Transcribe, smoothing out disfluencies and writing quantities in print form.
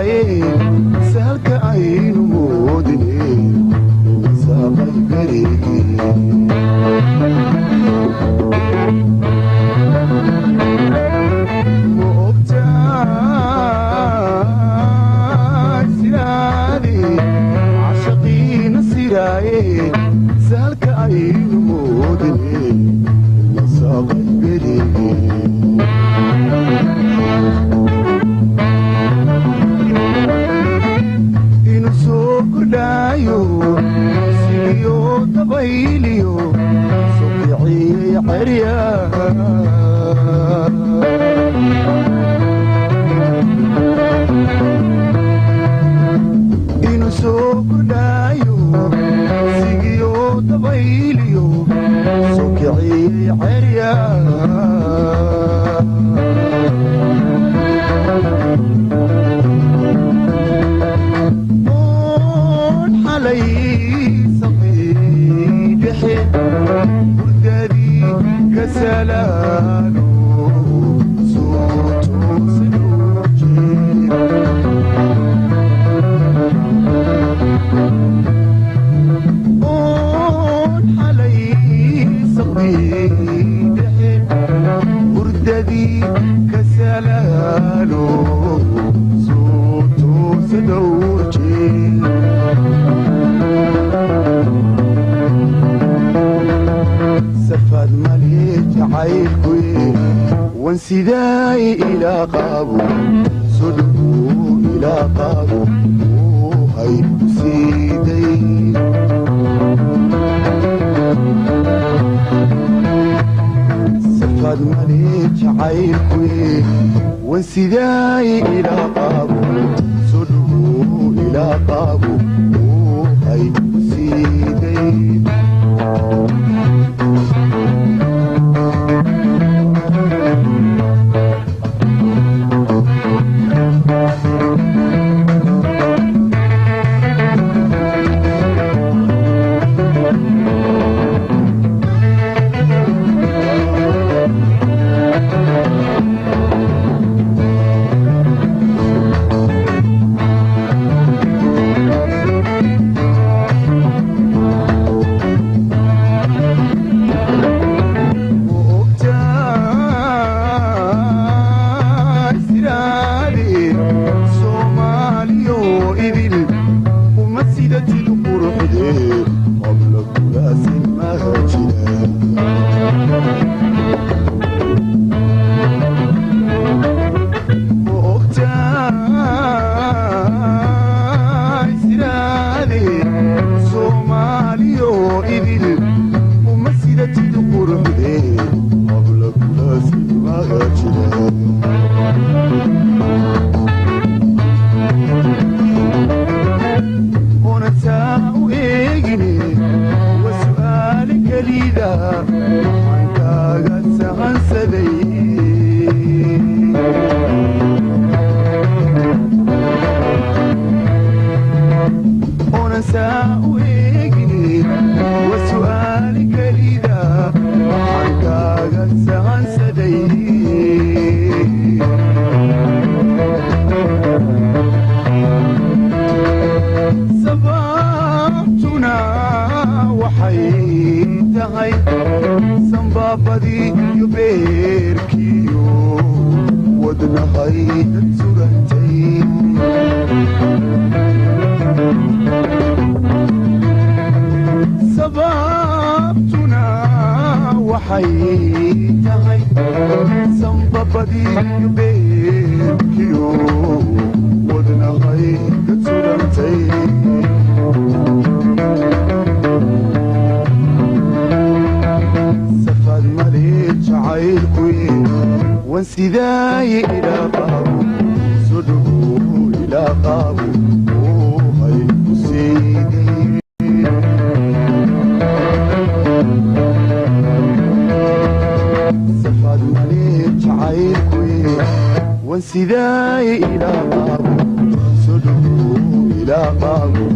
siraaye sahalka aynu moodine saaqay berigii ma ogtahay siraade cashaqiina siraaye sahalka aynu moodine saaqay berigii inuu soo kordhaayo sigiyo dabayliyo soo kiciyey cerya inuu soo kordhaayo sigiyo dabayliyo soo kiciyey cerya oon xalay saqiidhexe hurdadii ka salaalo soo toosa loo jeed oon xalay saqiidhexe hurdadii ka salaalo soo toosa dhowr jeed safaad male jacaylkuye wan sidaay ilaa qaabo sodhowuu ilaa qaabo hay ku siiday safaad male jacaylkuye wan sidaay ilaa qaabo sodhowuu ilaa qaabo hay ku siiday ogtahay siraade soomaaliyo idil uma sida jil quruxde qabla kulaasin maha jira ma ogtahay siraade soomaaliyo idil uma sida jil quruxde qabla kulaasin maha jira onan saa u eegine wa su'aali kelida waxaan kaaga sahansaday onan saa u eegine wa su'aali kelida waxaan kaaga sahansaday sababtuna waxay tahay sanbaabadii iyo beerkiyo wadnahay dad surantay sababtuna waxay tahay sanbabadii iyo beerkiyo wadnahay dad surantay safaad male jacaylkuye wan sidaay ilaa qaabo sodhowuu ilaa qaabo hay ku siiday safaad male jacaylkuye wan sidaay ilaa qaabo sodhowuu ilaa qaabo